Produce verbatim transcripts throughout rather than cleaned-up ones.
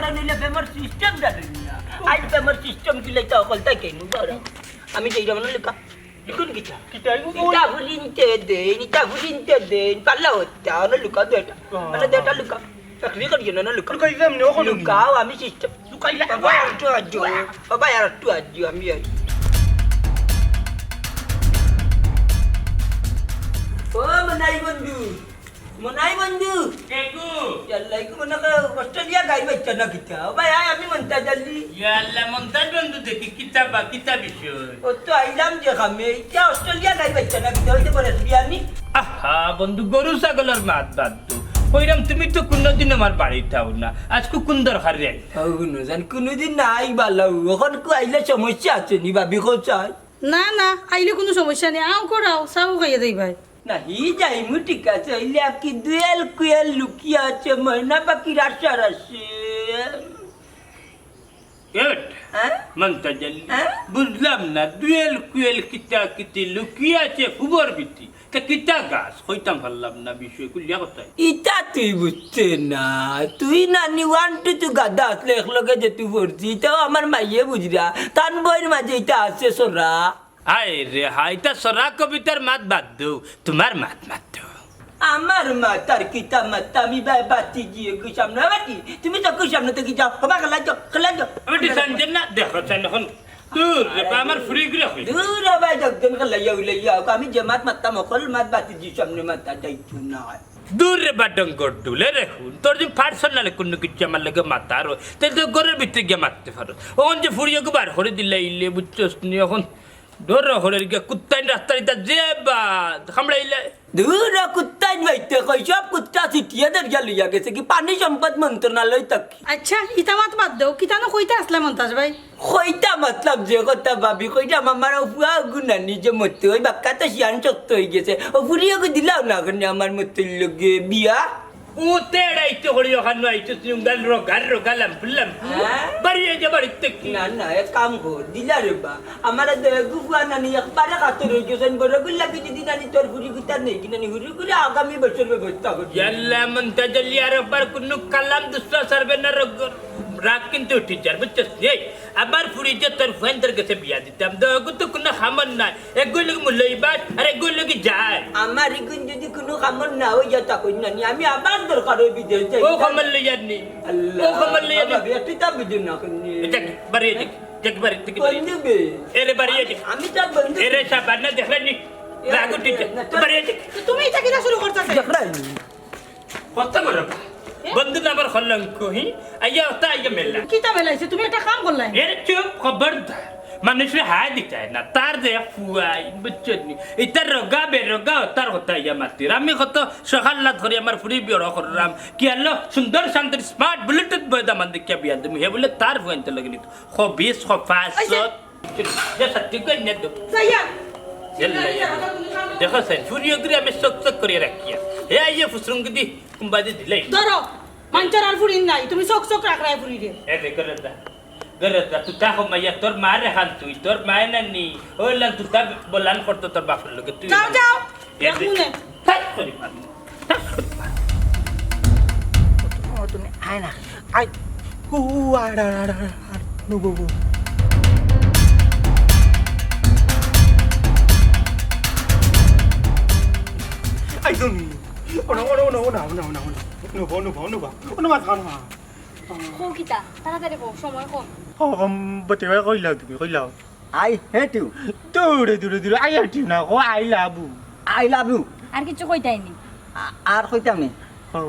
তাই নিলে প্রেমর সিস্টেম জানেন না। আই প্রেমর সিস্টেম কি লইতা হকল তাই কেন বারো? আমি যাইরাম না লুকা। লুকুন কিতা? কিতা? ইতা ফুরিন্তে দেইন, ইতা ফুরিন্তে দেইন, পাল্লা হত্যা, অনো লুকা দুইটা। অনো দুইটা লুকা। চাকরি করিও না, অনো লুকা। লুকাই যাম নি, অখন লুকাও, আমি সিস্টেম। লুকাই যা। বাবা, আর একটু আজ যাও। বাবা, আর একটু আজ যাও, আমি আই। ও মনাই বন্ধু, মনাই বন্ধু। কেকু। ইয়াল্লা, ইগু মনে কয় অস্ট্রেলিয়া গাই বাইচ্চা না কিতা? ও ভাই, আয়, আমি মন্তাজ আলী। ইয়াল্লা, মন্তাজ বন্ধু দেখি, কিতা বা, কিতা বিষয়? ও তো আইলাম যে কামে, ইটা অস্ট্রেলিয়া গাই বাইচ্চা না কিতা? ওই যে বলে বিয়ানি। আহা, বন্ধু, গরু ছাগলর মাত বাদ দেও। কইরাম, তুমি তো কুনুদিন আমার বাড়িত আও না। আইজকু কুন দরকারে আইলা? ও, কুনুদিন, কুনুদিন না আই বালা। অখন কু আইলে সমস্যা আছে নি, ভাবি কও চাই? না, না, আইলে কুনু সমস্যা নাই। আও করাও, চাও খাইয়া দেই ভাই। না, হি যাইমু ঠিক আছে, অইলে আর কি দুয়েল কুয়েল লুকিয়া আছে, ময়না পাখির আশার আছে। এ বেটা, হ্যাঁ? মন্তাজ আলী, হ্যাঁ? বুঝলাম না, দুয়েল কুয়েল কিতা কিতি লুকিয়া আছে ফুবর ভিতরে। তে কিতা গাছ? কইতাম পারলাম না বিষয়, খুলিয়া কথা। ইতা তুই বুঝতে না, তুই নানি ওয়ান টু তু গাদা আসলে একলগে যে তুই পড়ছি, ইতাও আমার মাইয়ে বুঝরা, তান বইর মাঝে ইতা আছে সরা। হায় রে হায়, ইতা সরা কবিতার মাত বাদ দেও, তুমার মাত মাত দেও। আমার মাত আর কিতা মাত, আমি বায় বাতি গিয়ে গু সামনে বাতি, তুমি তো গু সামনে থেকে যাও, হবা খেলা যাও, খেলা যাও। আমি তো জানতাম না, দেখো চাই এখন। দূর রে বা, আমার ফুরি ঘুরে হই। দূর রে ভাই, একজন খেলাইয়া উলাইয়া হোক, আমি যে মাত মাততাম, হকল মাত বাতি গিয়ে সামনে মাতা যাইতো না। দূর রে বা, ডঙ্গর ডুলে রে হুন, তোর যে পার্সোনাল কুনু কিছু আমার লগে মাতার অয়, তে তো ঘরর ভিতরে গিয়া মাততে পারো। অখন যে ফুরিওগু বার করি দিলাইলে, বুঝছস নি? অখন ডর হরের গিয়া কুত্তাইন রাস্তার ইতা যে বা কামড়াইলে। দূর ও কুত্তাইন বাইতে কই, সব কুত্তা ছিটিয়া দরিয়া লইয়া গেছে, কি পানি সম্পদ মন্ত্রণালয় থাকি। আচ্ছা, ইতা মাত বাদ দেও, কিতা নু কইতা আছলা মন্তাজ ভাই? কইতা মতলব যে কথা ভাবি, কইতাম আমার ও ফুয়া গুনা নিজে মতে, ওই বাক্কা তো শিয়ান শক্ত হয়ে গেছে, ও ফুরিওগু দিলাও না কেনে আমার মতর লগে বিয়া। উতে এড়াইতে হরি ওখান আইতে তুমি গাল রো, গাল রো, গালাম, বুললাম। হ্যাঁ? বাড়ি এই যে বাড়িতে কি? না, না, এক কাম কর, দিলা রে বা। আমার দয়া গুফুয়া নানি একবারে কাতর হয়ে গেছেন, বড় গুল্লা কি যদি নানি তোর ফুরি গুতার নেই কি নানি হুরু করে আগামী বছর ব্যবস্থা করবি। ইয়াল্লা, মন্তাজ আলী আর একবার কুনু কালাম দুসরা সারবে না, রগ-, রাগ কিন্তু উঠি যার, বুঝছস? এই, আমার ফুরি যে তোর ফুয়াইন্তর গেছে বিয়া দিতাম, দয়া গুতো কুনু খামর নাই। এগুর লাগি মূল্য ইবাস, আর এগুর লাগি যায়। আমার ইগুন যদি কুনু কামর না হইয়া তা কই না নি, আমি আবার দরকার হই বিদেশ যাই। ও কমল লইয়ার নি। আল্লাহ। ও কমল লইয়ার নি। বাবা, বে, তুই তা বুঝে না কেনে। এ, যাক, বাড়ি যাক, যাক, বাড়ি থেকে বাড়ি। বন্ধু বে। এরে, বাড়ি যাক। আমি তার বন্ধু। এরে, সাবান না দেখলে নি। এ, রাগ উঠি যাক। না, তোর বাড়ি যাক। তো তুমি এটা কিনা শুরু করতেছে? দেখলাই নি। কত বড়? এ? বন্ধু নাম্বার কলঙ্ক, হি? আইয়া ওটা আইয়া মেলা। কিতা মেলাইছে? তুমি একটা কাম করলাই। এর চুপ, খবরদার। মানুষরে হায় দিতায় না, তার যে ফুয়াই, বুঝছস নি? ইতার রোগা বেরোগা, তার কথা ইয়া মাতির। আমি কত সকাল রাত ধরি আমার ফুরি বিয়া করলাম। কি আলো সুন্দর শান্তির স্মার্ট ব্লুটুথ বয়দা মান দেখিয়া বিয়া দিমু। হে বলে তার ফুয়াইন্তর লগে নিত। খবিস, খফাসত। আচ্ছা। যে সত্যি কই না তো। যাইয়া। জেল যাইয়া। দেখো স্যার, ফুরিও করে আমি চক চক করে রাখিয়া। হে আইয়ে ফুসরুম গদি কুম্বাদি দিলাই। ধরো, মাঞ্চার আর ফুরিন নাই, তুমি চক চক রাখরায় ফুরিরে। এ রে, করে দা। করে দা, তুই তা কমাইয়া, তোর মা রে খান তুই, তোর মায় না নি। ওই লান তুই তা বলান করতো তোর বাপর লগে, তুই যাও, যাও। এ এক রে। মিনিট। থাক, করি পারবো। ও, তুমি আয় না। আয়। ও, আড়, আড়, আড়, আড়, আড়। নো, বউ, বউ। আই, তুমি। ও না, ও না, ও না। নো, বউ, নো, বউ, নো, বউ। ও না, মা, খাও না। কও কিতা? তাড়াতাড়ি কও, সময় কম। ও, কম, বতে ভাই, কইলাও তুমি, কইলাও। I hate you। দূরে, দূরে, দূরে, I hate you না, কও, I love you। I love you। আর কিছু কইতায় নি? আ-, আর কইতাম নি? কও।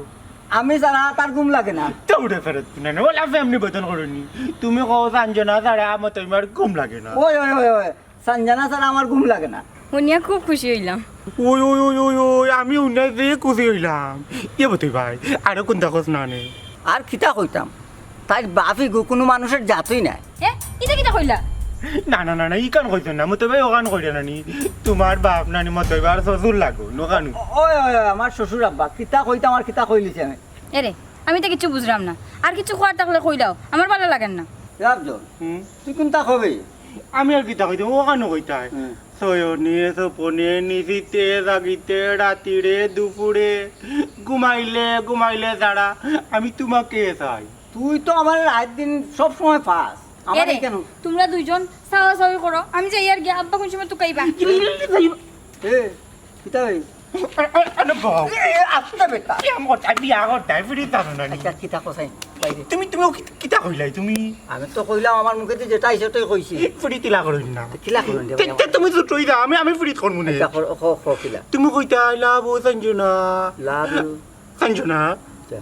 আমি ছাড়া তার ঘুম লাগে না। দূরে ফেরত না, না, ওলা ফ্যামিলি বদন করনি। তুমি কও, সঞ্জনা ছাড়া আমার তো আমার ঘুম লাগে না। ওই, ওই, ওই, ওই, সঞ্জনা ছাড়া আমার ঘুম লাগে না। হুনিয়া খুব খুশি অইলাম। ওই, ওই, ওই, ওই, ওই, আমি হুনিয়া যে খুশি অইলাম। এ বতে ভাই, আরো কুনতা কস না নে? আর কিতা কইতাম? তাইর বাপ ইগু কুনু মানুষর জাতই নায়। এ, ইতা কিতা কইলা? না, না, না, না, ইখান কইছো না, মতই ভাই অখান কইরা নানি। তুমার বাপ নানি মতই ভাইর শ্বশুর লাগইন, অখান। ওই, ওই, ওই, আমার শ্বশুর আব্বা, কিতা কইতাম আর কিতা কইলিছি আমি। এরে, আমি তো কিচ্ছু বুঝরাম না। আর কিচ্ছু কওয়ার থাকলে কইলাও, আমার ভালা লাগের না। রাখজো, হুম? তুই কুনতা কবে? আমি আর কিতা কইতাম, অখান কইতায়। হুম। শয়নে, স্বপনে, নিশিতে, জাগিতে, রাতিরে, দুপুরে, ঘুমাইলে, ঘুমাইলে ছাড়া আমি তুমাকে চাই। তুই তো আমার রাইত দিন সব সময় ফাস। আমার এরে, কেন? তুমরা দুইজন চাওয়া চাওয়ি করো, আমি যাইয়ার গিয়া, আব্বা কুন সময় তুকাইবা? এ, কিতা ভাই? আরে বাবা। এ, আস্তে বেটা। কি আমার তাই বিয়া কর, তাই ফিরি তার না নি। আচ্ছা, কিতা কসাই? বাইরে। তুমি, তুমি ও কি-, কিতা কইলাই তুমি? আমি তো কইলাম আমার মুখেদি যেটা আইছে ওটাই কইছি। ফিরি তিলা করো না। কিলা করো না, তে, ভাই, তে তুমি তো টই দা, আমি, আমি ফিরি করমু নে। আচ্ছা, কর, ক, ক, কিলা? তুমি কইতা, "I love you, Sanjana." Love you। Sanjana, আচ্ছা।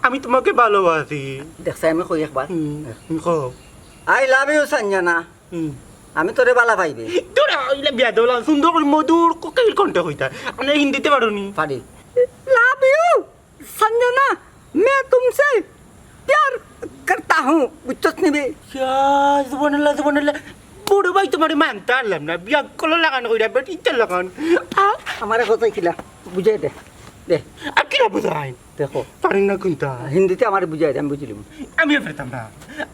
আমি তোমাকে ভালোবাসি। দেখছাই আমি কই একবার? হুম, হুম, কও। I love you, Sanjana. হুম। আমি তোরে বালা পাইবে। তোরা ওইলা বিয়া দেওলা সুন্দর করে মধুর কোকিল কণ্ঠে কইতা। মানে হিন্দিতে পারো নি? পারি। Love you, Sanjana. मैं तुमसे प्यार करता हूँ। বুঝছস নি বে? ইয়া, সুবহানাল্লাহ, সুবহানাল্লাহ। বড় ভাই তোমারে মানতে পারলাম না। বিয়া কলো লাগান কইরা বেটি তো লাগান। আ, আমারে কথা কিলা? বুঝাই দে। দে। আর কিলা বুঝাই? দেখো। পারি না কুনটা? হিন্দিতে আমারে বুঝাই দে, আমি বুঝিলিমু। আমিও ফিরতাম না।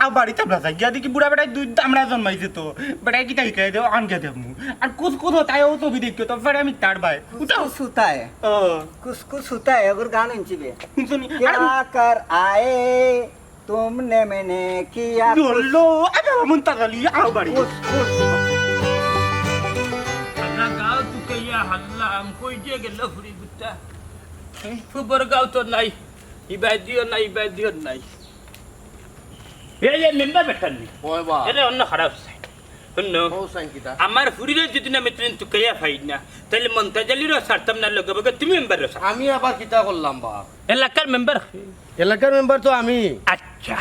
আর বাড়িতে আমরা যাই, গিয়া দেখি বুড়া বেটায় দুই দামড়া জন্মাইছে তো। বেটায় কিতা হিকাই দেও, আন গিয়া দেখমু। আর কুছ কুছ হতা হ্যায়, ও ছবি দেখিও তো, ফের আমি তার ভাই। উঠাও। कुछ कुछ होता है। ও। कुछ कुछ होता है, ওগর গান হুনছি বে। হুনছো নি? আরে क्या कर आए तुमने मैंने किया कुछ। বললো, আরে মুনতাজ আলী, আও বাড়ি। कुछ कुछ। হাল্লা গাও তুকাইয়া হাল্লা, আম কই যে গেল ফুরি গুত্তা। ফুবর গাও তো নাই, ইবাদিও নাই, ইবাদিও নাই। এই যে মেম্বার বেটার নি। ওই বা। এরে অন্য খারাপ চাই। হুনো, ও সাইন কিতা? আমার ফুরিরে যদি না আমি তুমি তুকাইয়া পাই না, তাইলে মন্তাজ আলীরও ছাড়তাম না, লগে বগে তুমি মেম্বারও ছাড়। আমি আবার কিতা করলাম বা? এলাকার মেম্বার কে? এলাকার মেম্বার তো আমি। আচ্ছা,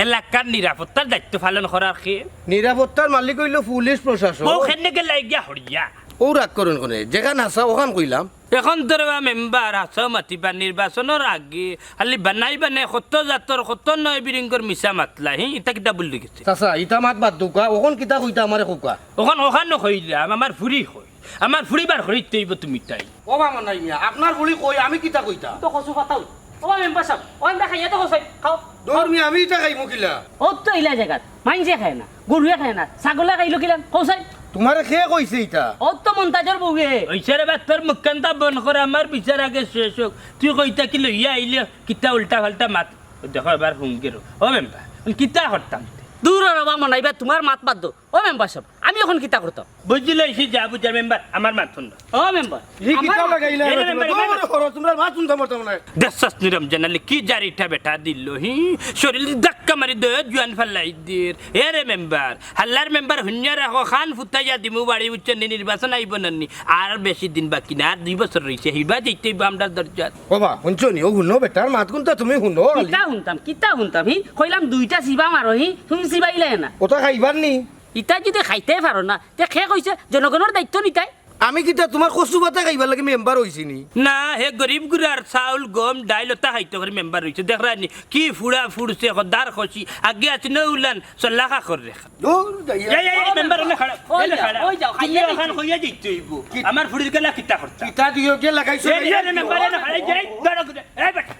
এলাকার নিরাপত্তার দায়িত্ব পালন করার কে? নিরাপত্তার মালিক অইলো পুলিশ প্রশাসন। ও কেনে গেলা গিয়া হরিয়া? ও রাগ করইন কেনে? যেখান হাছা ওখান কইলাম। এখন ধরবা মেম্বার হাছাও মাতিবা, নির্বাচনর আগে খালি বানাই বানাই কত জাতর কত নয় বিরিঙ্গর মিছা মাতলা, হি? ইতা কিতা বুল্লি গেছে? চাচা, ইতা মাত বাদ দেউক্কা, অখন কিতা কইতা আমারে কউক্কা। অখন অখানো কইলাম, আমার ফুরি কই? আমার ফুরি বার করিতে অইবো তুমি তাই। ও মামা নাই মিয়া, আপনার ফুরি কই, আমি কিতা কইতা? তো কচু পাতাও। ও মেম্বার সাব, ও আমরা খাইয়া তো কষাই, খাও। দৌড় মিয়া, আমি ইটা খাইমু কিলা? ও তো ইলা জাগাত, মাইনষে খায় না, গরুয়ে খায় না, ছাগলে খাইলো কিলা, কষাই। তোমারে কে কইছে ইটা? ও তো মন্তাজর বউয়ে। অইছে রে বা, তোর মুখখানটা বন্ধ কর, আমার বিচার আগে শেষ হোক। তুই কইতা কি লইয়া আইলে, কিতা উল্টা পাল্টা মাত। ও দেখো, এবার হুঙ্গের। ও মেম্বার, অখন কিতা করতাম? দূর হ রে বা মনাইবা, তোমার মাত বাদ দেও। ও মেম্বার সাব, আমি অখন কিতা করতাম? বুঝিলাইছি যা বুঝার মেম্বার, আমার মাত হুনো। ও মেম্বার, ই কিতা আমার মাত লাগাইলা? এ রে মেম্বার, দৌড় করো, তোমরা মাত হুনতাম পারতাম না। দেখছস নি রমজান আলী, কি জারিটা বেটা দিল, হি? শরীল ধাক্কা মারি দে, জুয়ান ফালাই দের। এ রে মেম্বার, হাল্লার মেম্বার হুনিয়া রাখো, খান ফুতাইয়া দিমু বাড়ি, বুঝছো নি? নির্বাচন আইবো না নি? আর বেশি দিন বাকি না, আর দুই বছর রইছে, হিবা যাইতে অইবো আমরার দরজাত। ও বা, হুনছো নি? ও হুনো বেটার মাত হুনতা তুমি হুনো খালি। কিতা হুনতাম, কিতা হুনতাম, হি? কইলাম দুইটা চিবা মারো, হি? তুমি চিবাইলায় না। ওটা খাইবার নি? ইতা যদি খাইতে পারো না, তে কে কইছে জনগণর দায়িত্ব নিতায়? আমি কিতা তোমার কচু পাতা খাইবার লাগি মেম্বার অইছি নি? না, হে গরিব গুড়ার চাউল, গম, ডাইল ওটা খাইতো করি মেম্বার অইছে। দেখরায় নি, কি ফুড়া ফুড়ছে, খদার খসি, আগে আছে না উলান, চল্লা খা কর রেখা। দূর যাইয়া। এই, এই, এই, মেম্বার, এনে খাড়া, ওই এনে যাও, খাড়া। ওই যাও, তুমি খাইয়া অখান দেখি। কইয়া দিতে অইবো। কি? আমার ফুড়ির গেলা কিতা করতা? কিতা দিও গে লাগাইছো? এই, এই, এই, মেম্বার, এনে খাড়া, এই, এই, ধরো, ধরো, এই বেটা।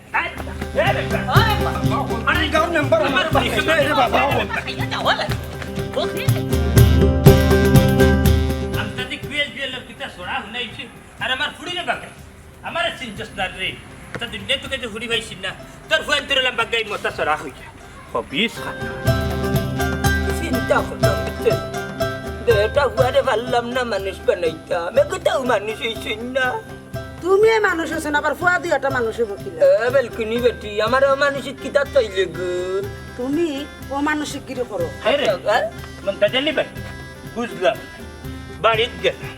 আরে গাঁওর মেম্বার, আমার পরিষদ এই রে বাবা। আমতাদি কুয়েল জুয়েলর কিতা সরা হুনাইছে, আর আমার ফুড়িরে বাগে, আমারে চিনছস না রে। তা দুনিয়া তোকে যে ফুড়ি পাইছি না, তোর ফুয়ান তোর লাম বাগাই মতা সরা হইয়া। হবিস খানা। চিন্তা করলাম, বুঝছেন? দুইটা ফুয়ারে পারলাম না মানুষ বানাইতাম, এগোটাও মানুষ হইছইন না। তুমি এই মানুষ হইছো না, আবার ফুয়া দুইটা মানুষ হইব কিলা? এ, বেলকুনি বেটি, আমার অমানুষিক কিতা চাইলে গো? তুমি অমানুষিক গিরি করো। আরে, আচ্ছা, হ্যাঁ? মন্তাজ আলী ভাই, বুঝলাম। বাড়িত গেলাম,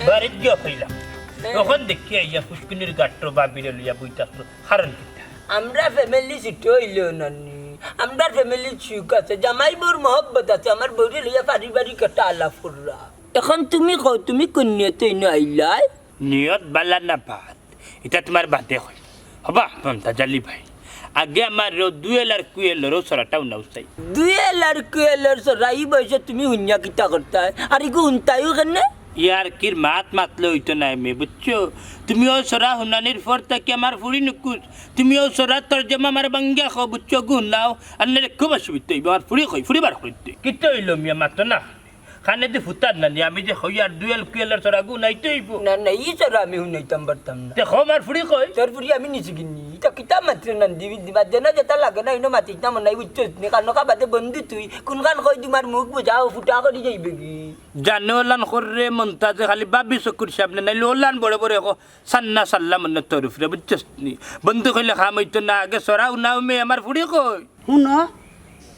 বাড়িত গিয়া পাইলাম। হ্যাঁ। তখন দেখি আইয়া ফুসকুনির গাট্টো বাবিরে লইয়া বই থাকতো। কারণ কিতা? আমরা ফ্যামিলি ছোট হইলেও নানি, আমরা ফ্যামিলি সুখ আছে, জামাই বউর মহব্বত আছে, আমার বউরে লইয়া পারিবারিক একটা আলাপ কররা। এখন তুমি কও, তুমি কোন নিয়তে ইনো আইলায়? নিয়ত বালা না বাদ, ইটা তোমার বাদে কই। হবা, মন্তাজ আলী ভাই, আগে আমার রো-, দুয়েল আর কুয়েলর ও সরাটা হুনাও চাই। দুয়েল আর কুয়েলর সরা ই বয়সে তুমি হুনিয়া কিতা করতায়? আর ইগু হুনতায়ও কেনে? ইয়ার কির মাত মাতলে হইতো না এমনি, বুঝছো? তুমিও সরা হুনানির পর থাকি আমার ফুড়ি নিকুজ। তুমিও সরা তর্জমা আমার বাঙ্গিয়া কও, বুঝছো? গু হুনাও, আর নাইলে খুব অসুবিধা হইব। আমার ফুড়ি কই, ফুড়ি বার করি দে। কিতা হইল মিয়া, মাতো না? কানেদি ফুতার নানি, আমি যে কইয়ার দুয়েল কুয়েলর ছড়াগু হুনাইতে অইবো। না, না, ই ছড়া আমি হুনাইতাম পারতাম না। তে কও আমার ফুড়ি কই? তোর ফুড়ি আমি নিছি কিনি? ইতা কিতা মাতরে নানি, দিবি দিবা, দেনা যেতা লাগে না, ইনো মাতিস না মনাই, বুঝছস নি? কানো কা বাদে বন্ধু তুই, কুনখান কই দিমু আর মুখ বুঝাও, ফুটা করি যাইবে কি? জানে ওলান কররে মন্তাজে, খালি ভাবি চকুর সামনে, নাইলে ওলান বড় বড় কো, সান্না সাল্লা মনে তোর উপরে, বুঝছস নি? বন্ধু কইলে কাম অইতো না, আগে ছড়া হুনাও মে, আমার ফুড়ি কই? হুনো,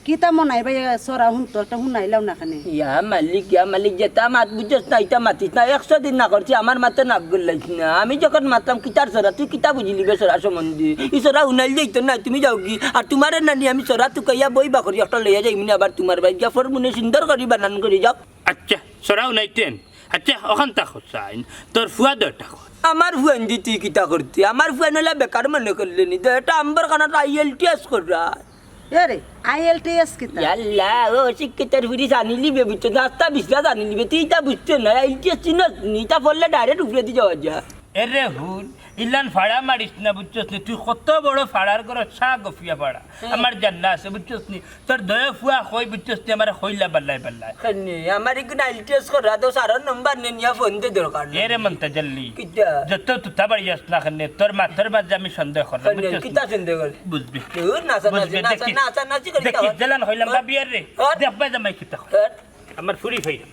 কিতা মনাই ভাই, ছড়া হুনতো, একটা হুনাইলাও না কেনে। ইয়া মালিক, ইয়া মালিক, যেতা মাত বুঝছস না, ইতা মাতিস না। একশো দিন না করছি, আমার মাতে নাক গলাইস না। আমি যখন মাতলাম কিতার ছড়া, তুই কিতা বুঝিলি বে ছড়া সম্বন্ধে? ই ছড়া হুনাইল যাইতো না, তুমি যাওগি। আর তুমারে নানি আমি ছড়া তুকাইয়া বই বা করি একটা লইয়া যাইমুনি আবার তুমার বাড়ি গিয়া ফরমুনে সুন্দর করি বানান করি যাও। আচ্ছা, ছড়া হুনাইতেন। আচ্ছা, অখান থাকো চাইন, তোর ফুয়া দরটা কর। আমার ফুয়াইনদি তুই কিতা করতে? আমার ফুয়াইন অলা বেকার মনে করলে নি তো, এটা আম্বর খানাত আইএলটিএস কররা। এ রে, আইএলটিএস কিতা? ইয়াল্লা, ও শিক্ষিতর ফুড়ি জানিলি বে, বুঝছো? রাস্তা বিছরা জানিলি বে, তুই ইতা বুঝতে না, আইএলটিএস চিনস নি, ইতা পড়লে ডাইরেক্ট উপরেদি যাওয়া যায়। এরে হুন, ইলান ফাড়া মারিস না, বুঝছস নি? তুই কত বড় ফাড়ার ঘরর চা গফিয়া ফাড়া। আমার জানা আছে, বুঝছস নি? তোর দয়া ফুয়া কই, বুঝছস নি? আমারে কইলা বাল্লায় বাল্লায়। কেনে? আমার ইগুন আইএলটিএস কররা তো সারর নম্বর নে নিয়া ফোন দে দরকার নাই। এরে মন্তাজ আলী। কিতা? যত তুতা বাড়ি আস না কেনে, তোর মাথার মাঝে আমি সন্দেহ করলাম, কেনে? বুঝছস নি? কিতা সন্দেহ করে? বুঝবি। দূর, নাচা বুঝবি, নাচি, নাচা, দেখি। নাচা নাচি করি দেখি, তাহলে। জেলান হইলাম, হট। ভাবি আর রে। হট। দেখ ভাই জামাই কিতা কয়। হট। আমার ফুড়ি ফাইল।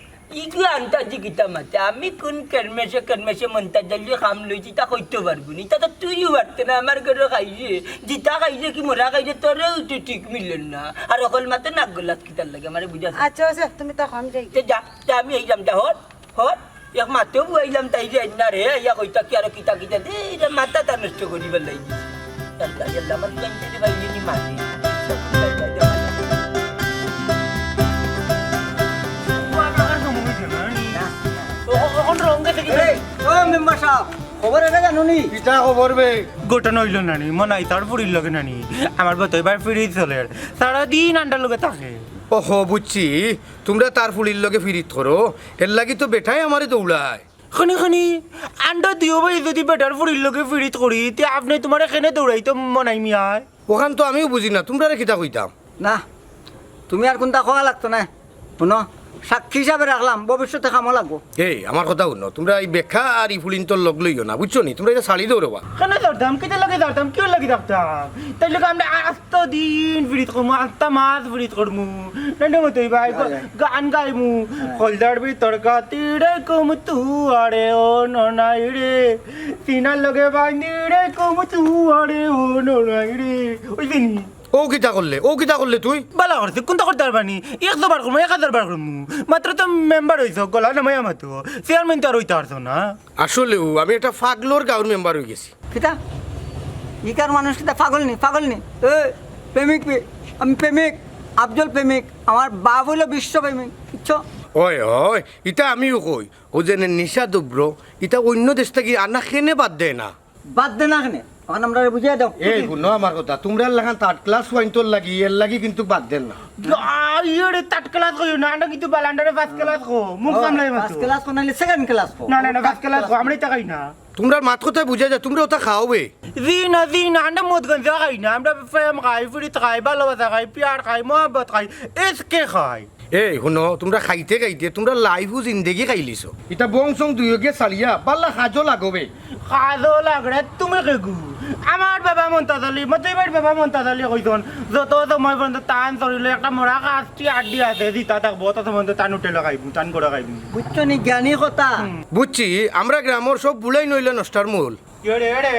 ইগু আন্তাজি কিতা মাতে? আমি কুন কেরমেশে কেরমেশে মন্তাজ আলীর কাম লইছি, তা কইতো পারবো নি। তা তো তুইও পারতে না, আমার ঘরো খাইছে। জিতা খাইছে কি মরা খাইছে, তোরেও তো ঠিক মিলল না। আর অকল মাতে নাক গলাত কিতার লাগে, আমারে বুঝাস? আচ্ছা, আচ্ছা, তুমি তো কম যাই। তে যা, তে আমি এই যাম, যা, হর, হর। এক মাতেও বুয়াইলাম তাই যে না রে, ইয়া কইতা কি আরো কিতা কিতা দে, এটা মাথাটা নষ্ট করিবার লাগি। আল্লাহ, আল্লাহ, আমার টেনশনে ভাই, ইনি মারি। ও, ও, কোন রঙে দেখি? এই, ও মেম্বার সাব, খবর এটা জানো নি? কিতা খবর বে? ঘটনা অইল নানি, মনাই তার ফুড়ির লগে নানি। আমার বতইবার ফিরিত চলের। সারাদিন আন্ডার লগে থাকে। ওহো, বুঝছি। তুমরা তার ফুড়ির লগে ফিরিত করো, এর লাগি তো বেটায় আমারে দৌড়ায়। খানি খানি, আন্ডা দিও ভাই, যদি বেটার ফুড়ির লগে ফিরিত করি, তে আপনে তুমারে কেনে দৌড়াইতো মনাই মিয়ায়? অখান তো আমিও বুঝি না, তুমরারে কিতা কইতাম? না, তুমি আর কুনতা কওয়া লাগতো না। হুনো, সাক্ষী হিসাবে রাখলাম, ভবিষ্যতে কামো লাগবো। এই, আমার কথা হুনো, তুমরা ই বেকা আর ই ফুড়িন্তর লগ লইও না, বুঝছো নি? তুমরা ইটা ছাড়ি দেও রে বা। কেনে ধরতাম? কিতার লাগি ধরতাম? কিওর লাগি ধরতাম? তাইলে আমরা আস্তা দিন ফিরিত করমু, আস্তা মাস ফিরিত করমু। নানি মতই ভাই, গ-, গান গাইমু। হ্যাঁ। কলজার ভিতর কাতিরে কুমতু আরে ও ননাই রে, সিনার লগে বান্ধিরে কুমতু আরে ও ননাই রে। ওই দিন। ও কিতা করলে? ও কিতা করলে তুই? বালা করছে, কুনতা করতে পারবা নি? একশো বার করমু, এক হাজার বার করমু। মাত্র তো মেম্বার অইছো, গলা নামাইয়া মাতো। চেয়ারম্যান তো আর অইতা পারছো না। আসলেও আমি একটা পাগলর গাঁওর মেম্বার অই গেছি। কিতা? ইকার মানুষ কিতা পাগল নি? পাগল নি? এ, প্রেমিক পে-, আমি প্রেমিক, আফজল প্রেমিক, আমার বাপ অইলো বিশ্ব প্রেমিক, বুঝছো? ওই, ওই, ইটা আমিও কই। ও যে নে-, নিশা দ্রব্য, ইটা অইন্য দেশ থাকি আনা কেনে বাদ দেয় না। বাদ দে না কেনে? অখন আমরারে বুঝাই দেও। এই, হুনো আমার কথা, তুমরার লাখান third class ফুয়াইন্তর লাগি, এর লাগি কিন্তু বাদ দেন না। আ, ইয়ে রে, third class কইও না, আন্ডা কিন্তু বালা, আন্ডারে first class কও, মুখ ও, সামলাই মাতো। First class কও, নাইলে second class কও। না, না, না, first class কও, আমরা ইতা খাই না। তুমরার মাত কথায় বুঝা যায়, তুমরা ওটা খাও বে। জি না, জি না, আমরা মদ গাঞ্জা খাই না, আমরা প্রেম খাই, ফিরিত খাই, ভালোবাসা খাই, পিয়ার খাই, মহব্বত খাই, এসকে খাই। এই, হুনো, তুমরা খাইতে খাইতে তুমরা life ও জিন্দেগি খাইলিছো। ইটা বং সং দুইওগে চালিয়া, বালা কাজও লাগো বে। কাজও লাগরে, তুমি কেগু? আমার বাবা মন্তাজ আলী, মতই ভাইর বাবা মন্তাজ আলী কইছন, যত সময় পর্যন্ত তান শরীরে একটা মরা কাষ্টি আড্ডি আছে, জিতা থাকবো, অত সময় পর্যন্ত তান উঠে লাগাইবো, তান করে খাইবো। বুঝছো নি জ্ঞানী কথা? হুম। বুঝছি, আমরা গ্রামর সব বুড়াই নইলে নষ্টার মূল। এরে, এরে,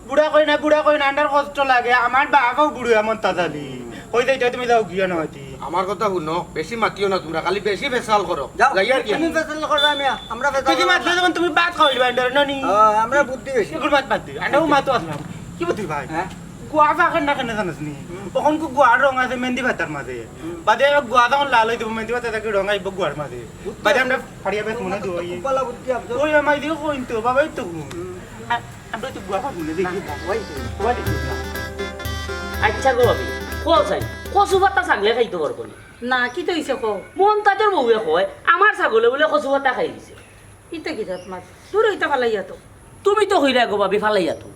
বুড়া কই না, বুড়া কই না, আন্ডার কষ্ট লাগে। আমার বাবাও বুড়া মন্তাজ আলী। কই যাইতে তুমি যাও গিয়া না মাতি। আমার কথা হুনো, বেশি মাতিও না তুমরা, খালি বেশি ফেসাল করো। যাও, যাই আর কি। তুমি ফেসাল করো, আমি, আমরা ফেসাল বেশি করো মাতলে না। যখন তুমি ভাত খাওয়াইবা, আন্ডার নানি। হ্যাঁ, আমরা বুদ্ধি বেশি। এগুলো মাত মাত দে। আন্ডাও মাতো আসলাম। কি বুদ্ধি ভাই? হ্যাঁ? গুয়া ফাঁকের না কেন জানিস নি? হুম। ওখান কো গুয়ার রং আছে মেহেন্দি পাতার মাঝে। হুম। বাদে এবার গুয়া যখন লাল হয়ে যাবো, মেহেন্দি পাতা থাকি রং আইব গুয়ার মাঝে। বুদ্ধি বাদে আছে। আমরা ফাড়িয়া বেশ মনে খুব দুই। ভালো বুদ্ধি আছে। ওই আমার দিকে কইন তো, বাবাই তো। হুম। আ-, আমরা তো গুয়া ফাঁক মনে দেখি। না, ওই তো। ওই দেখি। আচ্ছা গো ভাবি, কও চাই, কচু পাতা ছাগলে খাইতো পারবো নি? না, কিতা অইছে কও? মন্তাজর বউয়ে কয়, আমার ছাগলে বুলে কচু পাতা খাই দিছে। ইতা কিতা মাত? দূর অইতা ফালাইয়া তো। তুমি তো কইরায় গো ভাবি ফালাইয়া তো।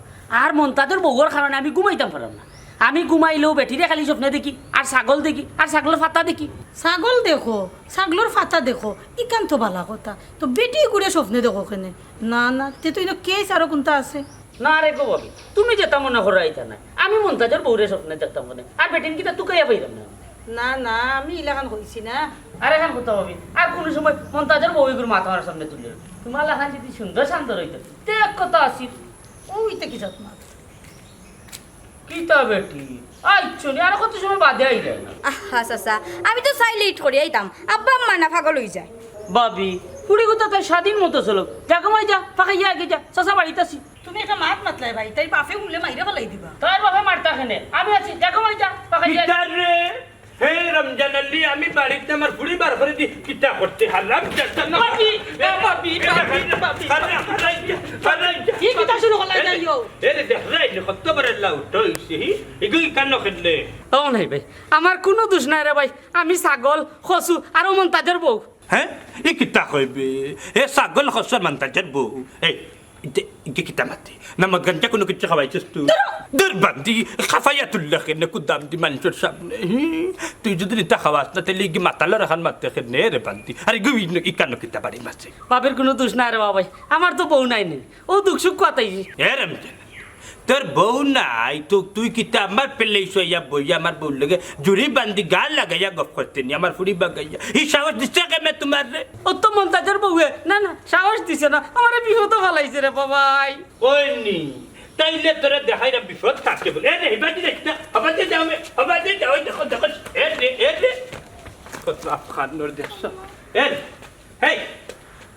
আর মন্তাজর বউর কারণে আমি ঘুমাইতাম পারলাম না। আমি ঘুমাইলেও বেটিরে খালি স্বপ্নে দেখি, আর ছাগল দেখি, আর ছাগলর ফাতা দেখি। ছাগল দেখো, ছাগলর ফাতা দেখো, ইখান তো বালা কথা। তো বেটি গুরে স্বপ্নে দেখো কেনে? না, না, তে তো ইনো কেস আরো কুনতা আছে। না রে গো ভাবি, তুমি যেতা মনে করো ইতা নায়। আমি মন্তাজর বউরে স্বপ্নে দেখতাম কেনে? আর বেটিন কিতা তুকাইয়া পাইরাম না? না, না, আমি ইলাখান কইছি না। আর এখান কথা ভাবি, আর কুনু সময় মন্তাজর বউ ইগুর মাত আমার সামনে তুলিও না। তুমার লাখান যদি সুন্দর শান্ত রইতো, তে এক কথা আছিল। ওইটা কি জাত মাত? কিতা বেটি? আইচ্ছো নি, আর কত সময় বাদে আইলে না? আহা, চাচা, আমি তো চাইলে ইট করি আইতাম। আব্বা আম্মা না পাগল অই যায়। ভাবি, ফুড়ি গুতা তাই স্বাধীন মতো চলুক। যা ঘুমাই যা, পাকাইয়া আগে যা, চাচা বাড়িত আছি। তুমি একটা মাত মাতলায় ভাই, তাই বাপে উমলে মাইরা ফালাই দিবা। তার বাপে মারতা কেনে? আমি আছি, যা ঘুমাই যা, পাকাইয়া আগে। কিতা রে? হে রমজান আলী, আমি বাড়িত আমার ফুড়ি বার করি দি, কিতা করতে হারাম চেষ্টা না? ভাবি, এ, ভাবি, এ, ভাবি, ভাবি। হারাম, হারাম, হারাম। কি কিতা শুরু করলা এ, যাইও? এ রে, দেখ রে, এই যে কত বড় লাউটা হইছে, হি? এগু ইখান খেললে। ও নাই ভাই, আমার কুনু দুষ নাই রে ভাই। আমি ছাগল, কচু, আর ও মন্তাজর বউ। হে? ই কিতা কইবে? এ ছাগল, কচু, মন্তাজর বউ। এই, ইতে, ইতে কিতা মাতে? না মদ গাঞ্জা কুনু কিচ্ছু খাওয়াইছস তুই? দুর বান্দি, খাফাইয়া তুললে কেনে কুদাম দি মানষর সামনে? হি? তুই যদি ইতা খাওয়াস না, তাইলে ইগি মাতালর এখান মাতে কেনে রে বান্দি? আর ইগু ই-, ইখানো কিতা বাড়ি মাছে? বাপের কুনু দুষ নাই রে বাবাই, আমার তো বউ নাই নি। ও দুখ সুখ কথাই। এ রমজান, তোর বউ নাই, তো তুই কিতা আমার পেলেই শুইয়া বইয়া আমার বউর লগে জুড়ি বান্দি গাল লাগাইয়া গপ করতে নি, আমার ফুড়ি বাগাইয়া। ই সাহস দিছে কেমনে তুমার রে? ও তো মন্তাজর বউয়ে, না, না, সাহস দিছে না, আমারে বিপদো ফালাইছে রে বাবাই। ওই নি, তাইলে তোরে দেখাইরাম বিপদ কাকে বলে। এ রে, হিবাদি দেখ না, হবাদে যাও মে, হবাদে যাও, ওই দেখো, দেখো, এ রে, এ রে। কত আফগান নোর দেখছো? এ রে, হেই,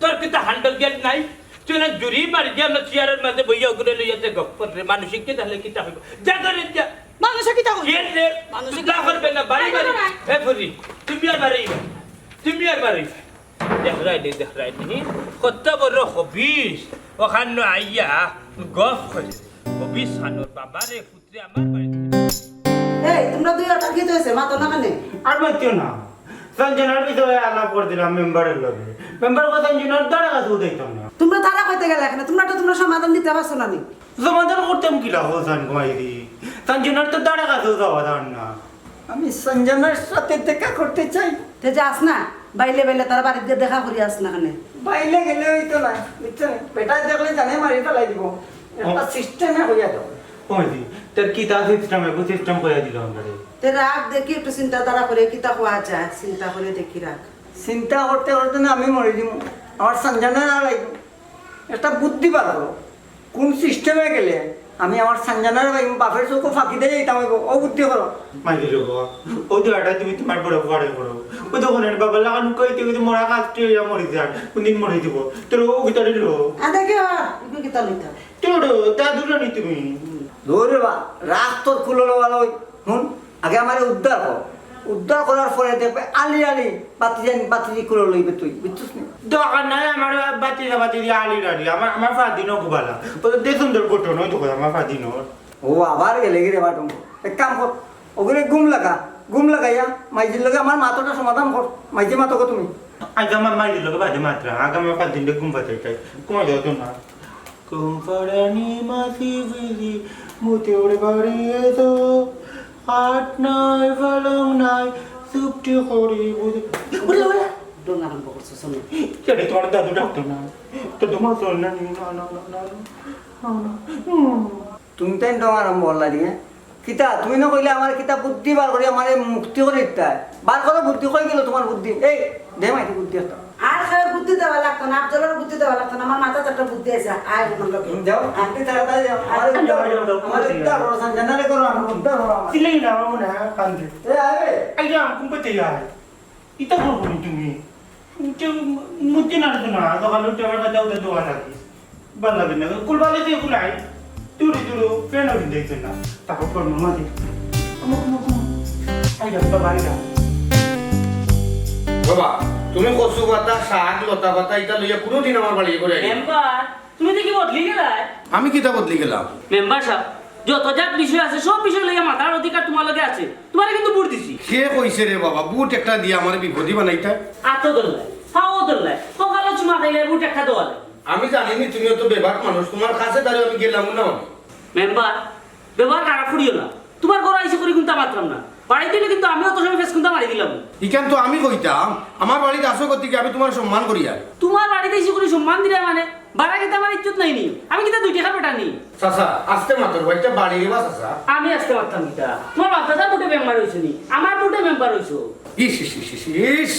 তোর কিতা হান্ডল জ্ঞান নাই? তুই না জুড়ি মারি দিয়া না চেয়ারের মাঝে বইয়া ওগুলো লইয়া যে গপ কর রে, মানষে কিতা দেখলে কিতা হইব? যা করে যা। মানষে কিতা কইব? এ রে, মানষে তুই কিতা যা করবে না, বাড়ি বাড়ি। এ ফুড়ি, তুমি আর বাড়ি, তুমি আর বাড়ি। দেখরায় নি, দেখরায় নি, কত বড় খবিস, ওখান আইয়া গফ করে। খবিস খানোর বাবা রে, পুত্রে আমার বাড়িতে। এই, তুমরা দুইওটা কিতা অইছে? মাতো না কেনে? আর মাতিও না। সঞ্জনার বিষয়ে আলাপ করছিলাম মেম্বারের লগে। মেম্বার কয় সঞ্জনার ধারে কাছেও যাইতাম না। তুমরা তারা কইতে গেলা কেনে? তুমরা তো তুমরা সমাধান দিতা পারছো না নি? সমাধান করতাম কিলা, হোসেন কুমারী? সঞ্জনার তো ধারে কাছেও যাওয়া যার না। আমি সঞ্জনার সাথে দেখা করতে চাই। তে যাস না, বাইলে বাইলে তার বাড়িত গিয়া দেখা করি আস না কেনে। বাইলে গেলে অইতো না, বুঝছো নি? বেটায় দেখলে জানে মারি ফালাই দিব। একটা ও। সিস্টেমে হইয়া যাও। ওই দি, তোর কিতা সিস্টেম, একটু সিস্টেম কইয়া দিল আমারে। তে রাখ দেখি, একটু চিন্তাধারা করে কিতা কওয়া যায়, চিন্তা করে দেখি রাখ। চিন্তা করতে করতে না আমি মরি দিমু, আমার সঞ্জনা না লাগবো। একটা বুদ্ধি বার করো। কোন সিস্টেমে গেলে আমি আমার সঞ্জনার ভাই বাপের চোখে ফাঁকি দিয়ে যাইতাম হইব? ও বুদ্ধি করো। মাই দিল গো। ও তো এটা তুমি তোমার বড় ঘরে করো। ও তো ওখানে বাবা লাগানো কইতে কইতে মরা কাজ তুই মরে যান। কোনদিন মরে দিব? তোর ও কিতা দিল? আদা কে আর, ইগু কিতা লইতা? তোর দাদু রানি তুমি। ধরে বা, রাখ তোর কুলো ভালো। হুন, আগে আমারে উদ্ধার কর। উদ্ধার করার পরে দেখবে আলি আলি বাতি জানি, বাতি দি কুলো লইবে তুই, বুঝছিস নি? দরকার নাই আমার বাতি, বাতি দি আলি আলি। আমার, আমার ফাদিনও খুব ভালো। ও তো দেখুন তোর ঘটনা, ওই তো কথা, আমার ফাদিনও। ও আবার গেলে গিরে বাটুম। এক কাম কর, ওগুলো ঘুম লাগা, ঘুম লাগাইয়া মাইজির লগে আমার মাতটা সমাধান কর। মাইজি মাতো গো তুমি। আজ আমার মাইজির লগে বাদে মাতরা, আগে আমার ফাদিনটা ঘুম পাতে চাই, ঘুমাই যাও তো না। ঘুম পাড়ানি মাসি বিজি, মুতে ওরে বাড়ি এসো। আট নাই, পালং নাই, চুপটি করি বুঝি। ওরে, ওরে, ডং আরম্ভ করছো, শোনো। কেন তোমার দাদু ডাকতো না? তো তোমার শোন না, না, না, না, না, না, না, না। হুম। তুমি তাই ডং আরম্ভ করলা দিয়ে। কিতা, তুমি না কইলে আমার কিতা বুদ্ধি বার করি আমারে মুক্তি করে দিতে হয়। বার করো বুদ্ধি, কই গেল তোমার বুদ্ধি? এই, দে মাইতে বুদ্ধি একটা। আর কারো বুদ্ধি দেওয়া লাগতো না, আফজলের বুদ্ধি দেওয়া লাগতো না, আমার মাথাত একটা বুদ্ধি আছে, আয় আমার লগে। হুম, যাও, আয়। আপনি তাড়াতাড়ি যাও। আমার আয়, উদ্ধার যাও, করো, যাও, আমার যাও, উদ্ধার যাও। করো, সঞ্জনারে করো, আমার উদ্ধার করো আমার। চিল্লাই না, আমার মনে হয় কান্দে। এ, আয় রে। এই যে, আমার কুম্পতে আয়। ইতা করবো নি তুমি? উঠে মুতে নাড়তো না, সকালে উঠে আবার কাজে উঠে দোয়া লাগে। ভালো লাগে না। কুল ভালো দিয়ে কুলাই। দূরে দূরে, ফ্যান ওই দেখছে না। তারপর কর্ম মাঝে। আমুক, আমুক, আমুক। আই যা, বাবা, আই যা। বাবা, তুমি কচু পাতা, শাক, লতা পাতা, ইতা লইয়া কোনোদিন আমার বাড়ি করে আইও না। মেম্বার, তুমি দেখি বদলি গেলায়। আমি কিতা বদলি গেলাম? মেম্বার সাব, যত জাত বিষয় আছে, সব বিষয় লইয়া মাতার অধিকার তোমার লগে আছে। তোমারে কিন্তু ভোট দিছি। কে কইছে রে বাবা, ভোট একটা দিয়া আমারে বিপদী বানাইতা? আতো দল্লায়, পাও দল্লায়, কপালো চুমা খাইলে ভোট একটা দেওয়া লাগে। আমি জানি নি তুমি অত বেবাক মানুষ, তোমার কাছে দাঁড়িয়ে আমি গেলাম না অনে। মেম্বার, ব্যবহার খারাপ করিও না। তোমার ঘরো আইসি করি কুন্তা মাতরাম না। বাড়িত অইলে কিন্তু আমি অত সময় ফেস কুন্তা মারি দিলাম। ইখান তো আমি কইতাম, আমার বাড়িত আছো গতিকে আমি তুমার সম্মান করিয়ার। তুমার বাড়িত আইছি করি সম্মান দিরায় মানে? বাড়া কিতা আমার ইজ্জত নাই নি? আমি কিতা দুই টেকার বেটা নি? চাচা, আস্তে মাতর বা, ইটা বাড়ি রে বা চাচা। আমি আস্তে মাততাম কিতা? তুমার বাপ-দাদার ভোটে মেম্বার অইছো নি? আমার ভোটে মেম্বার অইছো। ইস, ইস, ইস, ইস, ইস,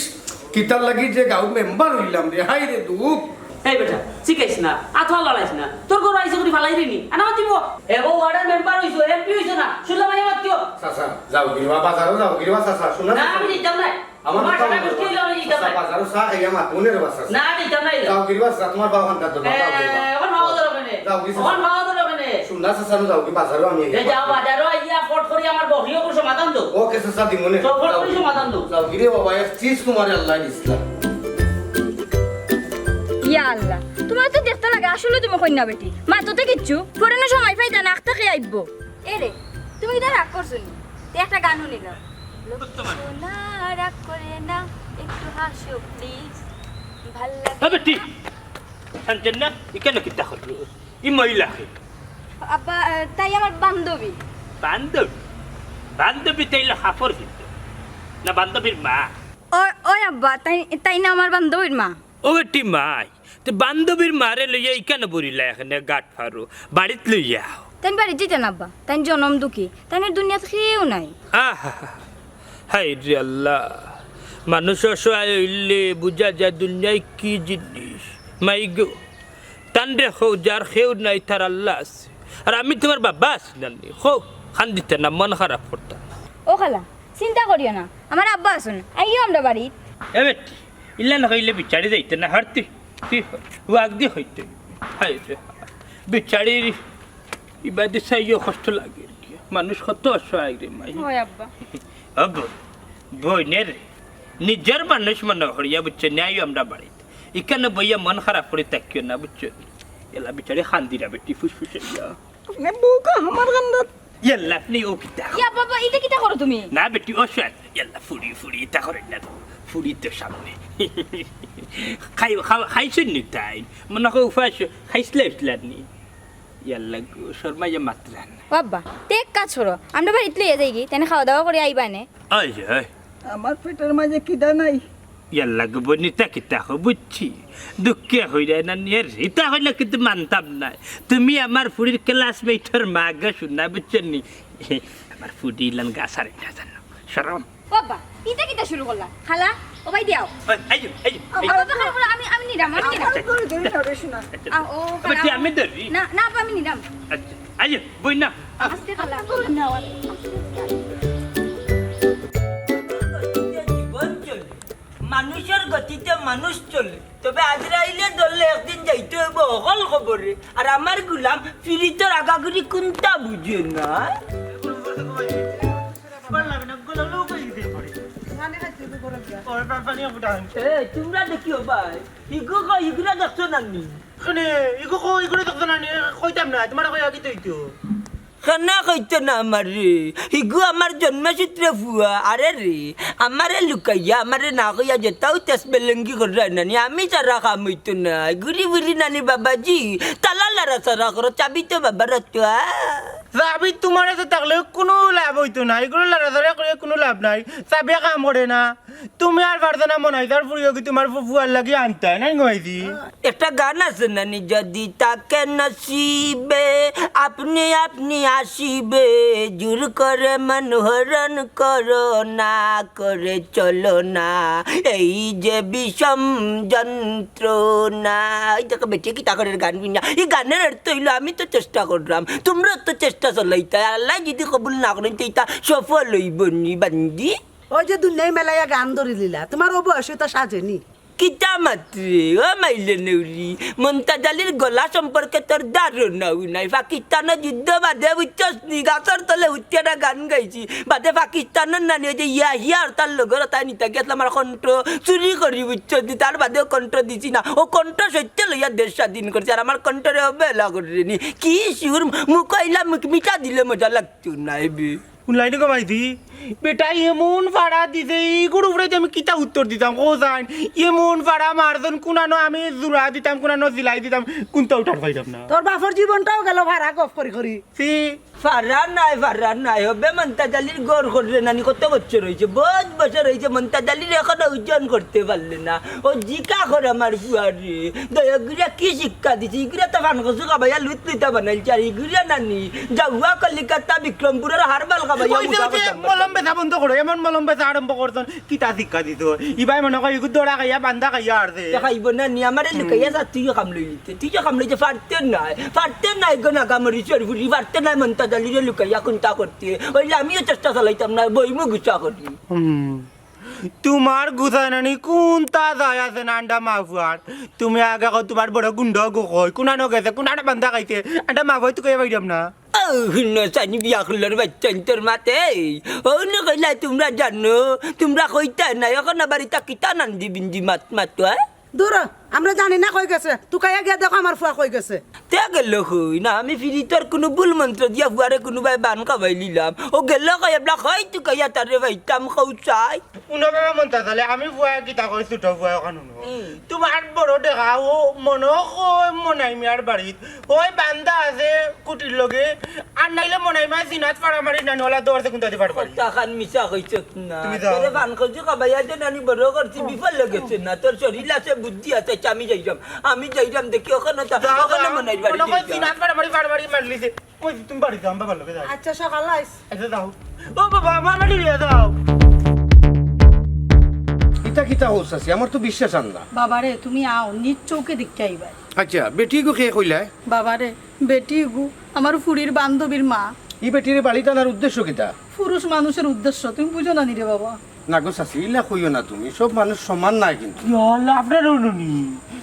কিতার লাগি যে গাঁওর মেম্বার অইলাম রে, হায় রে দুখ। এই বেটা, শিখাইস না, আত ফালাইস না। তোর ঘরো আইছে করি ফালাই দিনি। আনা মাতিব। এগো ওয়ার্ডের মেম্বার অইছো, এমপি অইছো না। শুনলাম এই মাতিও। চাচা, যাও গিরি বা, বাজারো যাও গিরি বা, চাচা, শুনো না, চাচা। আমি দিতাম না। আমার তোমার কথা সারা বলো। গোষ্ঠী অইলে আমি দিতাম চাচা, না। বাজারো চা খাইয়া মাত, মনে রে বা, চাচা। না, দিতাম না, দিতাম। যাও গিরি বা, চাচা, তোমার বাবা হান্দার দোকান, এ, যাও গিরি বা। এখন খাওয়া দরকার নেই। যাও গিরি এখন চাচা। খাওয়া দরকার নেই। শুন না চাচা, যাও গিরি বাজারো আমি এ, যাও বাজারো আইয়া ফট করি আমার বহিও সমাধান দাও। ওকে চাচা, দিমুনে। সব ফট করি সমাধান দাও। যাও গিরি বাবা, এক চিজ তোমার আল্লাহ দিছিলাম। ইয়া আল্লাহ, তুমার তো দেখতে লাগে আসলে তুমি কইন্যা বেটি। মাতো তো কিচ্ছু, পরে না সময় পাইতা না, আখতা কে আইবো। এ রে, তুমি ইতা রাগ করছো নি? তে একটা গানও নিলাম। লোক সোনা রাগ করে না, একটু হাসো প্লিজ। ভাল লাগে এ বেটি, না। শান্তেন না, ইখানো কিতা করলো? ই মহিলা কে? আব্বা, আহ, তাই আমার বান্ধবী। বান্ধবী? বান্ধবী তাইলে কাপড় কিনতো না, বান্ধবীর মা। ও, ওই আব্বা, তাই, তাই না আমার বান্ধবীর মা। ও বেটি মাই, তে বান্ধবীর মারে লইয়া ইখানো বরিলা এখানে গাট ফারো, বাড়িত লইয়া আও। তাইন বাড়িত যাইতা না আব্বা, তাইন জনম দুঃখী, তাইনর দুনিয়াত কেউ নাই। আহা, হায় রে আল্লাহ, মানুষ অসহায় অইলে বুঝা যায় দুনিয়ায় কি জিনিস। মাই গো, তানরে কও যার কেউ নাই তার আল্লাহ আছে, আর আমি তুমার বাবা আছি না নি? কও, কান্দিতা না, মন খারাপ করতা না। ও খালা, চিন্তা করিও না, আমার আব্বা আছইন, আইও আমরার বাড়িত। এ বেটি, ইলা না কইলে বিচারি যাইতে না হারতে। তুই ওয়াক দি হইতে। হায় রে, বিচারির ইবাদি চাইও কষ্ট লাগে আর কি। মানুষ কত অসহায় রে মাই। হয় আব্বা। ও বইন, বইনে রে, নিজর মানুষ মনে করিয়া বুঝছো নি, আইও আমরার বাড়িত। ইখানো বইয়া মন খারাপ করি থাকিও না বুঝছো নি। এলা বিচারি কান্দিরা বেটি ফুসফুসাইয়া। আপনে বউকা আমার কান্দাত। ইয়াল্লা, আপনে ও কিতা? ইয়া বাবা, ইতা কিতা করো তুমি? না বেটি, ও শাল। ইয়াল্লা, ফুড়ি, ফুড়ি, ইতা করে না গো। ফুড়ি তো সামনে। খাই, খাও, খাইছইন নি তাইন? মনে কয় উপাস, খাইছলা, উঠলা নি? ইয়াল্লা গো, শর্মাইয়া মাতরা না। ও আব্বা, তে এক কাজ করো, আমরার বাড়িত লইয়া যাইগি, তাইন খাওয়া দাওয়া করি আইবা নে। ওই যে, ওই। আমার পেটর মাঝে খিদা নাই। ইয়াল্লা গো বইন, ইতা কিতা কও, বুঝছি। দুঃখে হইরায় না নি, ইতা কইলে কিন্তু মানতাম নায়। তুমি আমার ফুড়ির ক্লাসমেটর মা গো, শুনা, বুঝছো নি? আমার ফুড়ি ইলান গা ছাড়ে না জানো, শরম। ও আব্বা, ইতা কিতা শুরু করলা? খালা, ও ভাই দিয়াও। ওই, আইও, আইও, ও আইও। বাবা, খালা, খালা, আমি, আমি নিরাম, আমি নিরাম। আচ্ছা, আচ্ছা, আচ্ছা। আ, ও, আবার খালা, কি আমি ধরি? না, না, আব্বা, আমি নিরাম। আচ্ছা, আইও, বইন না। আস্তে খালা। জীবন চলে। মানুষর গতিতে মানুষ চলে, তবে আজরাইলে ধরলে একদিন যাইতে হইব হকল খবরে। আর আমার গুলাম ফিরিতর আগাগুড়ি কুন্তা বুঝে না। এ, তোমরা দেখিও ভাই, ইগু কই, ইগুরা দেখছো না নি? কেনে, ইগু কই, ইগুরা দেখছো না নি? কইতাম না, তোমার কই আগে তো হইতো। কেনে কইতো না আমারে? হিগু আমার জন্মসূত্রে ফুয়া। আরে রে, আমারে লুকাইয়া, আমারে না কইয়া যেতাও তেস বেলেঙ্গি কররায় নানি, আমি ছাড়া কাম অইতো নায়। ঘুরি ফিরি নানি বাবাজি, তালা লাড়া ছাড়া করো, চাবি তো বাবার আতো, আ? চাবি তোমার আতো থাকলে কুনু লাভ অইতো নায়, ইগুরে লাড়া ছাড়া করিয়া কুনু লাভ নাই, চাবিয়ে কাম করে না। তুমি আর পারছো না মনাইছার ফুড়িও কি তোমার ফু-, ফুয়ার লাগি আনতায় নায় গো মাইজি? একটা গান আছে না নি, যদি থাকে নসিবে, আপনি আপনি আসিবে, জোর করে মন হরণ করো না, করে চলো না, এই যে বিষম যন্ত্রণা। এই দেখো বেটি কিতা করের গান গুইন্না। এই গানের অর্থ অইলো, আমি তো চেষ্টা করলাম, তোমরা তো চেষ্টা চালাইতায়, আল্লায় যদি কবুল না করেন, তো ইতা সফল অইবো নি বান্দি। ওই যে দুনিয়ায় মেলাইয়া গান ধরিলিলা, তোমার ও বয়সে তো সাজেনি। কিতা মাতরে, ও মাইলে নেউরি, মন্তাজ আলীর গলা সম্পর্কে তোর ধারণাও নাই। পাকিস্তানো যুদ্ধ বাদে বুঝছস নি, গাছর তলে উঠিয়া না গান গাইছি। বাদে পাকিস্তানর নানি ওই যে ইয়াহিয়া আর তার লগর তাই নিতা গেছলাম আমার কণ্ঠ চুরি করি বুঝছস নি, তার বাদেও কণ্ঠ দিছি না। ও কণ্ঠ সত্য লইয়া দেশ স্বাধীন করছে, আর আমার কণ্ঠরে অবহেলা কররে নি। কি সুর, মুখ আইলা মুখ মিঠা দিলে মজা লাগতো না এবে। কোন লাইনে গো মাইজি? বেটা, এমন ফাড়া দিছে, ইগুর উপরে যে আমি কিতা উত্তর দিতাম, কও চাইন। এমন ফাড়া মারছইন, কুনানো আমি জুড়া দিতাম, কুনানো জিলাই দিতাম, কুনটাউ টের পাইলাম না। তোর বাপর জীবনটাও গেল ফাড়া গফ করি করি। ছি। ফাড়া নাই, ফাড়া নাই, হবে মন্তাজ আলীর ঘর কররে নানি, কত বছর অইছে, বউত বছর অইছে, মন্তাজ আলীর এখনো ওজন করতে পারলে না। ও জিকা কর আমার ফুয়ারে, দয়া করিয়া কি শিক্ষা দিছে, ইগুরে তো ফানকসু খাবাইয়া লুত লুতা বানাইলছে, আর ইগুরে নানি, যাওয়া কলিকাতা বিক্রমপুরর হারবাল খাবাইয়া ওই যে, মুঠা ওই যে, কথা মলম বেচা বন্ধ করো, এমন মলম বেচা আরম্ভ করছইন, কিতা শিক্ষা দিত? ইবায় মনে কয়, ইগু দড়া খাইয়া, বান্দা খাইয়া আর দে। তে খাইব না নি, আমারে লুকাইয়া যা, তুইও কাম লইলিতে, তুইও কাম লইতে, ফারতে নাই, ফারতে নাই গো নাগা মরিচর ফুরি, ফারতে নাই মন্তাজ আলীরে লুকাইয়া কুনতা করতে, অইলে আমিও চেষ্টা চালাইতাম না, বইমু গুছা করি। হুম। তোমার গুছা নানি কুনতা যায় আছে না, আন্ডা মাফুয়ার? তুমি আগে কও, তোমার বড় গুন্ডা গো কই, কুনানো গেছে, কুনানো বান্দা খাইছে, আন্ডা মাফুয়ার তো কইয়া পাইলাম না। ও হুনো সানি বিয়া করলার বাচ্চাইন তোর মাতে, ও না কইলা তোমরা জানো, তোমরা কইতা না, এখন আবার ইতা কিতা নান্দি বিন্দি মাত মাতো, হ্যাঁ? দূর হ, আমরা জানি না কই গেছে। তুকাইয়া গিয়া দেখো আমার ফুয়া কই গেছে। তে গেল কই? না, আমি ফিরিতর কুনু ভুল মন্ত্র দিয়া ফুয়ারে কুনুবায় বান খাবাই লিলাম। ও গেল কই? এবলা কই তুকাইয়া তারে পাইতাম কও চাই। উনো বাবা মন্তাজ আলী, আমি ফুয়া কিতা কই, ছোট ফুয়া অখন হুনো। হুম। তোমার বড় দেখা ও মনো কয় মনাই মিয়ার বাড়িত। ওই বান্দা আছে কুটির লগে, আর নাইলে মনাই মিয়া জিনাত ফাড়া মারি নানি ওলা দৌড়ছে কুনতা দি ফাড়া মারি। কথা খান মিছা কইছত না। তুমি যাও। তোরে ফানকসু খাবাইয়া যে নানি বড় করছি, বিফলে গেছে না। তোর শরীর আছে, বুদ্ধি আছে, আচ্ছা, আমি যাইরাম। আমি যাইরাম, দেখি ওখানে তা, যাও, ওখানে যাও। মনাইর বাড়ি মনে কয় যাইরাম। জিনাত ফাড়া মারি, ফাড়া মারি মারলিছে। কই তুমি বাড়ি যাও, বাবার লগে যাও। আচ্ছা, সকাল আইস। আচ্ছা, যাও। ও বাবা, আমার বাড়ি নিয়ে যাও। ইতা কিতা হইছে চাচি? আমার তো বিশ্বাস আর না। বাবারে, তুমি আও, নিজ চোখে দেখিয়া আইবায়। আচ্ছা, বেটি গো কে কইলায়? বাবারে, বেটি গো, আমার ফুরির বান্ধবীর মা। ই বেটিরে বাড়িত আনার উদ্দেশ্য কিতা? পুরুষ মানুষের উদ্দেশ্য, তুমি বুঝো না নি রে বাবা? না গো চাচি, ইলা কইও না তুমি, সব মানুষ সমান নায় কিন্তু। ইয়া আল্লাহ, আপনার অনুনি।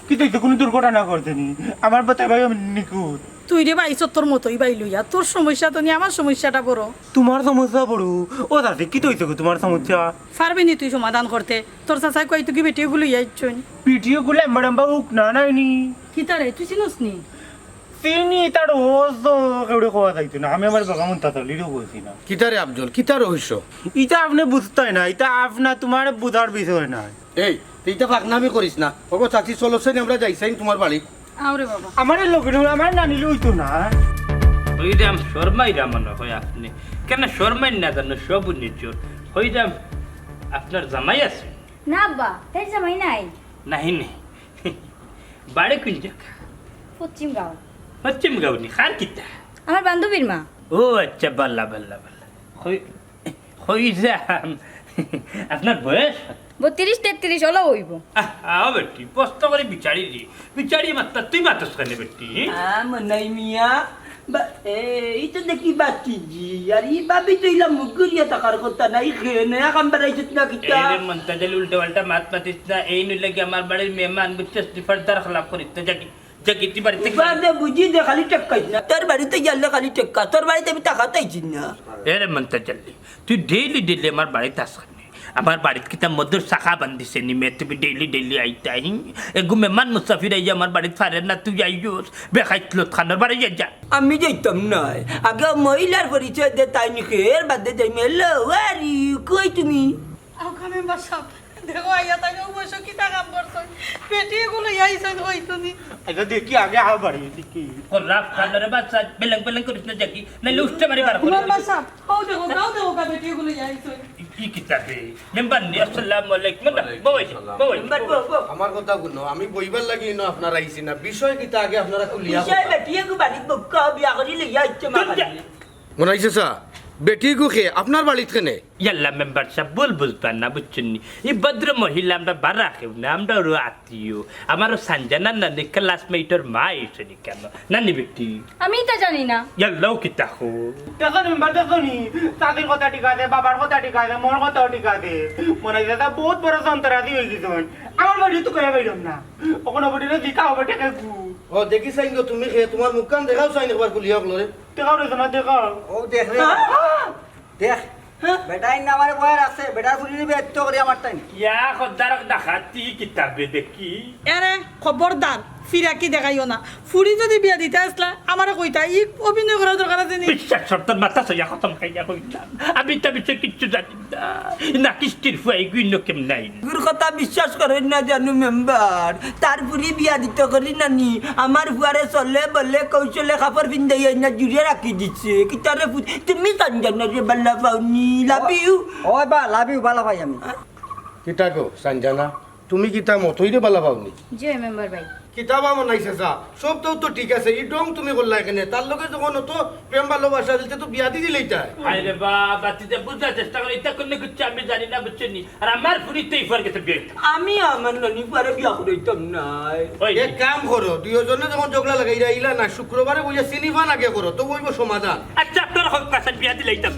কিতা অইছে, কুনু দুর্ঘটনা করছে নি? আমার বাতাই ভাই নিখোঁজ। তুই রে ভাই, তোর মতোই ভাই লইয়া, তোর সমস্যা তো নি, আমার সমস্যাটা বড়। তোমার সমস্যা বড়? ও চাচি, কিতা অইছে গো তোমার সমস্যা? পারবি নি তুই সমাধান করতে? তোর চাচায় কই তুকি বেটি ওগু লইয়া আইছইন। বেটি ওগু লম্বা লম্বা উক না নাই নি? কিতা রে, তুই চিনস নি? চিনি, তার রহস্য কেউরে কওয়া যাইতো না। আমি আমার বাবা মন্তাজ আলীরেও কইছি না। কিতা রে আফজল, কিতা রহস্য? ইটা আপনে বুঝতায় না, ইটা আপনার তোমার বুঝার বিষয় না। এই, তুই ইতা ফাকনামি করিস না। ওগো চাচি, চলো সেন আমরা যাই সেন তোমার বাড়ি। আও রে বাবা। আমার লগে নু, আমার নানিলে অইতো না। হইরাম শর্মাইরা মনে হয় আপনে। কেনে শর্মাইন না জানো, সব নিজর। হইরাম, আপনার জামাই আছে? না আব্বা, তাইর জামাই নাই। নাই নি? বাড়ি কোন জাগা? পশ্চিম গাঁও। পশ্চিম গাঁও নি? কার কিতা? আমার বান্ধবীর মা। ও আচ্ছা, বালা, বালা, বালা। হই-, হইরাম। আপনার বয়স? বত্রিশ তেত্রিশ অলা অইবো। আহ, আও বেটি, প্রশ্ন করি বিচারি দি। বিচারি মাততা, তুই মাতস কেনে বেটি? আ, মনাই মিয়া, বা-, এ, ই তো দেখি বাতিজি, আর ই ভাবি তো ইলা মুখ ঘুরিয়া থাকার কথা না, ই খেয়ে নয়া কাম বাড়াইছত না কিতা? এই রে মন্তাজ আলী, উল্টা পাল্টা মাত মাতিস না, এই নইলে কি আমার বাড়ির মেহমান, বুঝছস, তুই ফার্দার খেলাপ করিস না, যা কি, যা কি, তুই বাড়িত থাকি। বাদে বুঝি দে, খালি টেক্কাইস না, তোর বাড়িত গেলে খালি টেক্কা, তোর বাড়িত আমি টাকা তাইছি না। এ রে মন্তাজ আলী, তুই ডেইলি ডেইলি আমার বাড়িত আস কেনে? আমার বাড়িত কিতা মদর শাখা বান্ধিছে নি মে? তুমি ডেইলি ডেইলি আইতায়, হি? এগু মেহমান মুসাফির আইয়া আমার বাড়িত ফারের না, তুই আইয়স বেখাইতলত খানর বাড়ি যা। আমি যাইতাম নায়, আগে মহিলার পরিচয় দে, তাই নি খের বাদে যাই মেলো। আরে, কই তুমি? আউক্কা মেম্বার সাব, দেখো আইয়া তাইন অবশ্য কিতা কাম করছইন, বেটি এগু লইয়া আইছইন কই তুমি? আচ্ছা, দেখি আগে আও বাড়ি, দেখি। খরাপ খানর বাচ্চা, বেলেং বেলেং করিস না, যা কি, নাইলে উষ্টা মারি বার করি দিমু। মেম্বার সাব, অউ দেখো, অউ দেখো, বেটি এগু লইয়া আইছইন। ই কিতা বে? মেম্বার নি, আসসালামু আলাইকুম। মেম্বার, ওয়ালাইকুম বউ আইছে, আসসালাম। বউ আইছে। মেম্বার বউ, বউ। আমার কথা হুনো, আমি বইবার লাগি ইনো আপনারা আইছি না। বিষয় কিতা আগে আপনারা খুলিয়া বিষয় কইতা। বেটি এগু বাড়িত বউক্কা বিয়া করি লইয়া আইছে মা তুই যা। বাড়ি। মনাই চাচা, বেটি গু খে আপনার বাড়িত কেনে? ইয়াল্লা মেম্বার সাব, ভুল বুঝবা না, বুঝছইন নি? ই ভদ্র মহিলা আমরা বারা কেউ না, আমরা ওরও আত্মীয়। আমারও সানজানার নানি classmate-র মা আইছে নি কেনে? নানি বেটি? আমি ইতা জানি না। ইয়াল্লাও কিতা কও? দেখো মেম্বার, দেখো নি, চাচির কথা ঠিক আছে, বাবার কথা ঠিক আছে, মোর কথাও ঠিক আছে। মনাই চাচা বউত বড় সন্ত্রাসী অইগেছইন। আমার বাড়িত তো কইয়া পাইলাম না। অখন বেটিরে জিকাও বেটি কে গু। ও, দেখি চাইন গো, তুমি খে, তোমার মুখখান দেখাও চাইন একবার খুলিয়া অকলরে। দেখাও রে সোনা, দেখাও। ও, দেখ রে। হ্যাঁ? দেখ। হ্যাঁ? বেটাইন আমারে বয়া রাখছে, বেটার ফুলি নিবে এত করি আমার টাইম। ইয়া, খদ্দার ডাকাতি কিতা বে দেখি। এরে, খবরদার, ফিরাকি দেখাইও না। ফুরি যদি বিয়া দিতা আছলা, আমারে কইতা, ই অভিনয় করার দরকার আছে নি? বিশ্বাস কর, তোর মাথা ছইয়া কসম খাইয়া কইলাম, আমি ইতা বিষয়ে কিচ্ছু জানি না। না কিস্তির ফুয়া, এগুইন কেমনে আইন? এগুর কথা বিশ্বাস করইন না জানু মেম্বার, তার ফুরি বিয়া দিতো করি নানি, আমার ফুয়ারে চলে বলে কৌশলে কাপড় পিন্দাইয়া না জুড়িয়া রাখি দিছে। কিতারে ফু-, তুমি সঞ্জনা রে বালা পাওনি, লাভ ইউ। ওই বা, লাভ ইউ, বালা পাই আমি। কিতা গো সঞ্জনা, তুমি কিতা মতইরে বালা পাওনি? জি মেম্বার ভাই। কিতা বা মনাইছে যা, সব তো তো ঠিক আছে, ই ঢং তুমি করলা কেনে? তার লগে যখন অত প্রেম ভালোবাসা দিতে তো বিয়া দি দিলেই তাই। আরে বা, বাতিজা, বুঝার চেষ্টা করো, ইতা করলে কিচ্ছু আমি জানি না, বুঝছো নি? আর আমার ফুরি তো ই ফুয়ার গেছে বিয়া। আমি আমার নানি ফুয়ারে বিয়া করাইতাম নায়। ওই, এক কাম করো, দুইজনে যখন ঝগড়া লাগাইরা ইলা না, শুক্রবারে বইয়া চিনি পান আগে করো, তো অইবো সমাধান। আচ্ছা, আপনার হোক, কাছে বিয়া দিলাইতাম।